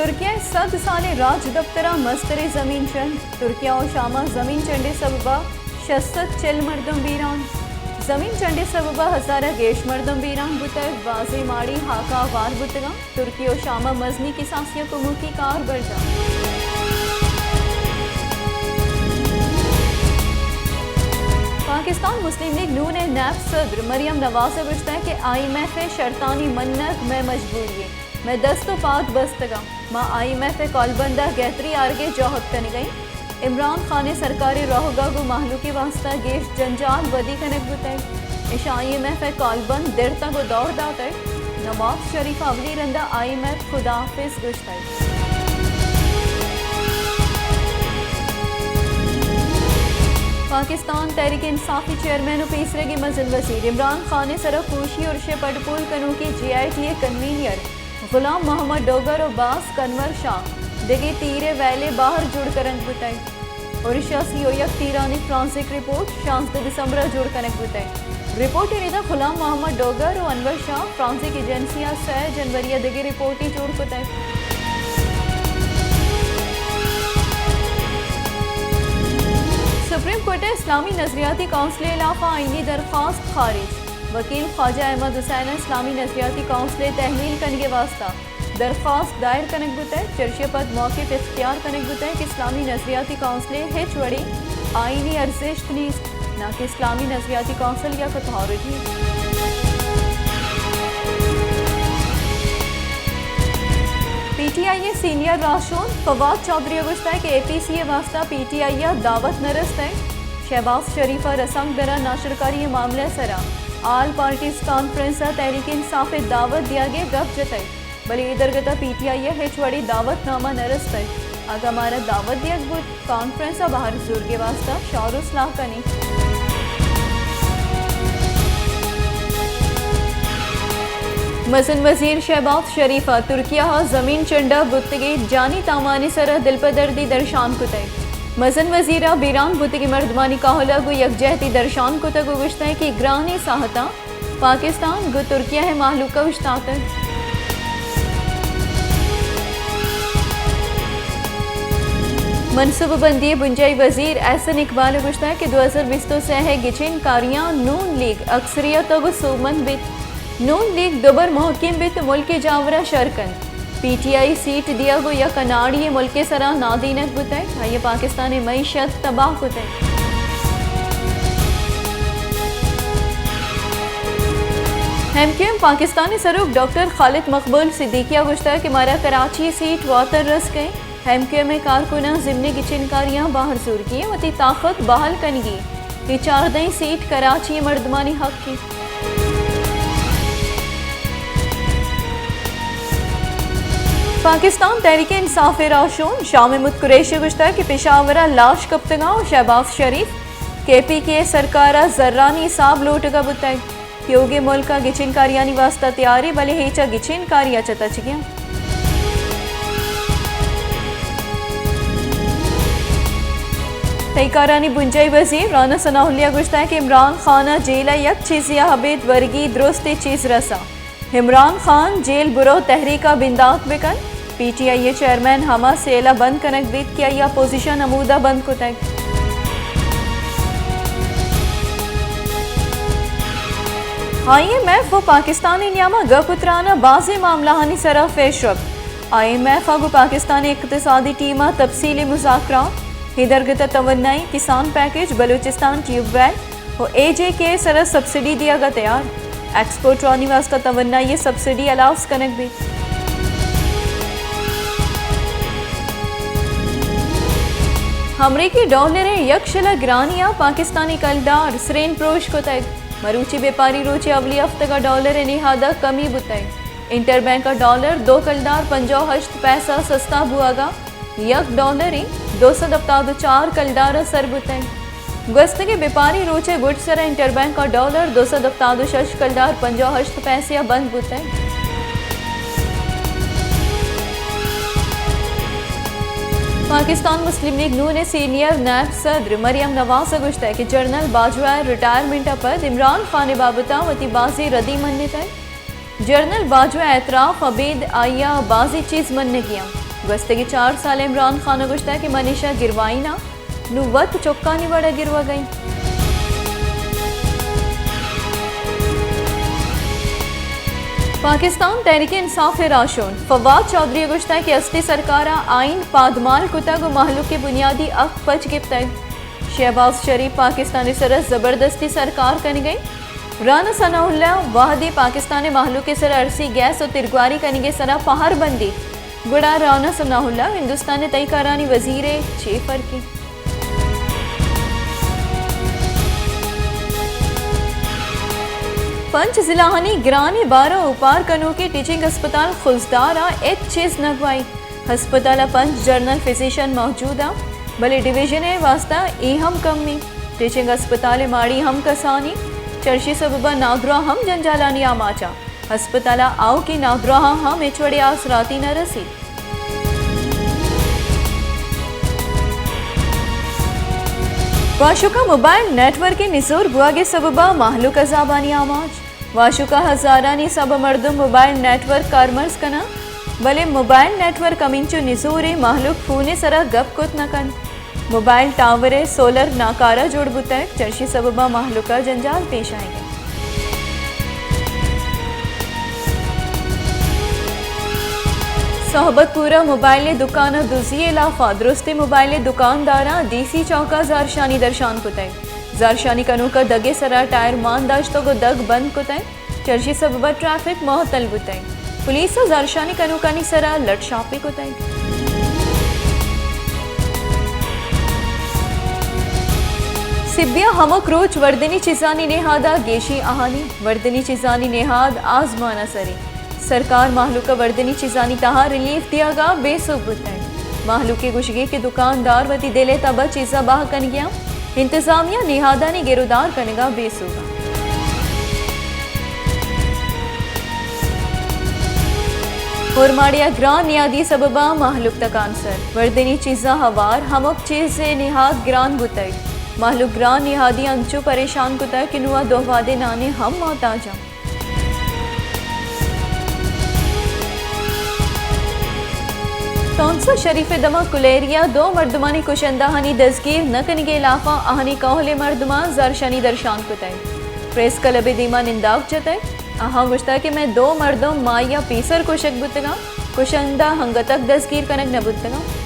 ترکیہ ءِ سد سالیں راجدپتر ءَ مستریں زمین چنڈ۔ ترکیہ ءُ شام ءَ زمین چنڈ ءِ سبب ءَ شش سد چل مردم بیران۔ زمین چنڈ ءِ سبب ءَ ہزار ءَ گیش مردم بیران بوتگ، بازیں ماڑی ہاک ءَ ہوار بوتگ اَنت۔ ترکی ءُ شام ءَ مزنیں کساسی ءُ کموکی کار برجاہ۔ پاکستان مسلم لیگ نون ءِ نیب صدر مریم نواز ءَ گوشتگ کہ آئی ایم ایف ءِ شرطانی منگ مئے مجبوری اِنت، مئے دست ءُ پاد بستگ اَنت، ما آئی ایم ایف ءِ کالبند ءَ گہتری آرگ ءِ جہد کنگ ءَ ایں۔ عمران خان ءِ سرکار ءِ روگ ءَ گوں مہلوک ءِ واستہ گیش جنجال ودی کنگ بوتگ۔ اش آئی ایم ایف ءِ کالبند درتگ ءُ دور داتگ۔ نواز شریف ءَ اولی رند ءَ آئی ایم ایف خداحافظ گوشتگ۔ پاکستان تحریک انصاف ءِ چیئرمین ءُ پیسریگیں مزن وزیر عمران خان ءِ سرا کوشی ارش ءِ پٹ پول کنوکیں جے آئی ٹی ءِ کنوینئر غلام محمد ڈوگر ءُ باز کنور شاہ دگہ تیر ءِ ویل ءِ باہر جوڑ کنگ بوتگ۔ ارش ءَ سی ءُ یک تیرانی فورنزک رپورٹ شانزدہ دسمبر ءَ جوڑ کنگ بوتگ۔ رپورٹ ءِ ردا غلام محمد ڈوگر ءُ انور شاہ فورنزک ایجنسی ءَ سئے جنوری ءَ دگہ رپورٹے جوڑ کتگ۔ سپریم کورٹ ءَ اسلامی نظریاتی کونسل ءِ ہلاپ ءَ آئینی درخواست خارج۔ وکیل خواجہ احمد حسین ءَ اسلامی نظریاتی کونسل ءِ تحلیل کنگ ءِ واستہ درخواست دائر کنگ بوتگ، چرشی ءَ پد موقف اختیار کنگ بوتگ کہ اسلامی نظریاتی کونسل ءِ ہچ وڑیں آئینی ارزشت نیست، ناں کہ اسلامی نظریاتی کونسل یک اتھارٹی۔ پی ٹی آئی ءِ سینئر راہشون فواد چوہدری ءَ گوشتگ کہ اے پی سی ءِ واستہ پی ٹی آئی ءَ دعوت نہ رستگ۔ شہباز شریف ءَ رسانکدراں ناشرکاری ءِ معاملہ ءِ سرا آل پارٹیز کانفرنس ءَ تحریک انصاف ءِ دعوت دیگ ءِ گپ جتگ، بلے اے درگت ءَ پی ٹی آئی ءَ ہچ وڑیں دعوت نامہ نہ رستگ۔ اگاں مارا دعوت دیگ بوت، کانفرنس ءَ بہر زورگ ءِ واستہ شور ءُ سلاہ کنیں۔ مزن وزیر شہباز شریف ءَ ترکیہ ءَ زمین چنڈ ءَ بوتگیں جانی تاوان ءِ سرا دلپدردی درشان کتگ۔ مزن وزیر ءَ بیران بوتگیں مردمانی کہول ءَ گوں یکجہتی درشان کتگ ءُ گوشتگ کہ گرانیں ساہتاں پاکستان گوں ترکیہ ءِ مہلوک ءَ اوشتاتگ۔ منصوبہ بندی ءِ بنجاہی وزیر احسن اقبال ءَ گوشتگ کہ دو ہزار بیست ءُ سئے ءِ گچین کاریاں نون لیگ اکثریت ءَ گوں سوبمند بیت۔ نون لیگ دوبر مہکم بیت ءُ ملک ءِ جاور ءَ شر کنت۔ پی ٹی آئی سیٹ دیگ ءُ یک اناڑی ءِ ملک ءِ سرا نادینک بوتگ، آئی ءَ پاکستان ءِ معیشت تباہ کتگ۔ ایم کیو ایم پاکستان ءِ سروک ڈاکٹر خالد مقبول صدیقی ءَ گوشتگ کہ مارا کراچی ءِ سیٹ واتر رسگ ءَ اِنت۔ ایم کیو ایم ءِ کارکناں ضمن گچین کاریاں بہر زورگی اِنت، وتی طاقت بحال کنگی اِنت۔ اے چاردہیں سیٹ کراچی ءِ مردمانی حق اِنت۔ پاکستان تحریک انصاف ءِ راہشون شاہ محمود قریشی ءَ گوشتگ کہ پشاور ءَ لاش کپتگاں ءُ شہباز شریف کے پی کے ءِ سرکار ءَ زرانی حساب لوٹگ ءَ بوتگ۔ پیوگیں ملک ءَ گچین کاریانی واستہ تیار اِنت، بلے اے چہ گچین کاری ءَ چہ تچگی اِنت۔ تہی کارانی بنجاہی وزیر رانا ثناء اللہ ءَ گوشتگ کہ عمران خان ءَ جیل ءَ یک چیزے ءَ ابید ورگی درستیں چیز رسا۔ عمران خان جیل برو تحریک ءَ بندات بکن۔ پی ٹی آئی ءِ چیئرمین ہما سیل ءَ بند کنگ بیت کہ آئی ءَ اپوزیشن ہمودا بند کتگ۔ آئی ایم ایف ءُ پاکستان ءِ نیام ءَ گپ ءُ تران ءَ بازیں معاملہانی سرا پیش رفت۔ آئی ایم ایف ءَ گوں پاکستان ءِ اقتصادی ٹیم ءَ تفصیلی مذاکرات۔ اے درگت ءَ توانائی، کسان پیکج، بلوچستان ٹیوب ویل، ءُ اے جے کے ءِ سرا سبسڈی دیگ ءَ تیار۔ ایکسپورٹرانی واستہ توانائی ءِ سبسڈی ہلاس کنگ بیت۔ امریکی ڈالر ءِ یک شلہ گرانی ءَ پاکستانی کلدار سرین پروش کتگ۔ مروچی بیپاری روچ ءِ اولی ہفتگ ءَ ڈالر ءِ نہاد ءَ کمی بوتگ۔ انٹر بینک ءَ ڈالر دو کلدار پنجاہ ءُ ہشت پیسہ سستا بوہگ ءَ یک ڈالرے دو سد ہپتاد ءُ چار کلدار ءَ سر بوتگ۔ گوستگیں بیپاری روچ ءِ گڈ سرا انٹر بینک ءَ ڈالر دو سد ہپتاد ءُ شش کلدار پنجاہ ءُ ہشت پیسے ءَ بند بوتگ۔ پاکستان مسلم لیگ نون ءِ سینئر نائب صدر مریم نواز ءَ گوشتگ کہ جنرل باجوہ ءِ ریٹائرمنٹ ءَ پد عمران خان ءِ بابت ءَ وتی بازیں ردی منتگ۔ جنرل باجوہ ءِ اعتراف ابید آئی ءَ بازیں چیز منگی اَنت۔ گوستگیں چار سال ءَ عمران خان ءَ گوشتگ کہ من ایشاں گروائیناں، نوں وت چکانی وڑ ءَ گروگ ءَ ایں۔ پاکستان تحریک انصاف ءِ راہشون فواد چوہدری ءَ گوشتگ کہ ہستی سرکار ءَ آئین پادمال کتگ ءُ مہلوک ءِ بنیادی حق پچ گپتگ۔ شہباز شریف پاکستان ءِ سر ءَ زبردستی سرکار کنگ ءَ اِنت۔ رانا ثناء اللہ وہدے پاکستان ءِ مہلوک ءِ سر ءَ ارسی گیس ءُ ترگواری کنگ ءِ سر ءَ پہر بندیت، گڑا رانا ثناء اللہ ءُ ہندوستان ءِ تہی کارانی وزیر ءَ چے فرق اِنت؟ پنچ ضلعانی گرانیں بار ءَ اوپار کنوکیں ٹیچنگ ہسپتال خضدار ءَ ہچ چیز نہ گواہیت۔ ہسپتال ءَ پنچ جنرل فزیشن موجود اَنت، بلے ڈویژن ءِ واستہ اے ہم کم اِنت۔ ٹیچنگ ہسپتال ءِ ماڑی ہم کسان اِنت، چرشی سبب ءَ نادراہ ہم جنجالانی آماچ اَنت۔ ہسپتال ءَ آؤکیں نادراہاں ہم ہچ وڑیں آسراتی نہ رسیت۔ واشوک ءَ موبائل نیٹ ورک ءِ نزور بوگ ءِ سبب ءَ مہلوک عذابانی آماچ۔ واشوک ءَ ہزارانی حساب ءَ مردم موبائل نیٹ ورک کارمرز کن اَنت، بلے موبائل نیٹ ورک ہمینچو نزور اِنت، مہلوک فون ءِ سر ءَ گپ کت نہ کنت۔ موبائل ٹاور ءِ سولر ناکارہ جوڑ بوتگ، چرشی سبب ءَ مہلوک ءَ جنجال پیش آیگ ءَ اِنت۔ صحبت پور ءَ موبائل ءِ دکان ءَ دزی ءِ لاف ءَ درستیں موبائل ءِ دکانداراں ڈی سی چوک ءَ زہرشانی درشان کتگ۔ زہرشانی کنوک ءَ دگ ءِ سر ءَ ٹائر مان داشتگ ءُ دگ بند کتگ۔ چرشی سبب ءَ ٹریفک معطل بوتگ۔ پولیس ءَ زہرشانی کنوکانی سر ءَ لٹ شاپی کتگ۔ سبی ءَ ہمک روچ وردنی چیزانی نہاد ءَ گیشیں آہانی، وردنی چیزانی نہاد آزمان ءَ سر اِنت۔ سرکار مہلوک ءَ وردنی چیزانی تہا ریلیف دیگ ءَ بے سوب بوتگ۔ مہلوک ءِ گوشگ اِنت کہ دکاندار وتی دل ءِ تب ءَ چیزاں بہا کنگ ءَ اَنت، انتظامیہ نہادانی گر ءُ دار کنگ ءَ بے سوب اِنت۔ اورماڑی ءَ گران نہادی سبب ءَ مہلوک تکانسر، وردنی چیزاں ہوار، ہمک چیز ءِ نہاد گران بوتگ۔ مہلوک گران نہادی انچو پریشان کتگ کہ نوں آ دو وہدے نان ءِ ہم محتاج اَنت۔ تونسہ شریف ءِ دمگ کلیری ءَ دو مردمانی کشندہانی دزگیر نہ کنگ ءِ لاف ءَ آہانی کہول ءِ مردماں زہرشانی درشان کتگ۔ پریس کلب ءِ دیما ننداک جتگ۔ آہاں گوشتگ کہ مئے دو مردم ماہی ءَ پیسر کشگ بوتگ اَنت، کشندہ انگت تک دزگیر کنگ نہ بوتگ اَنت۔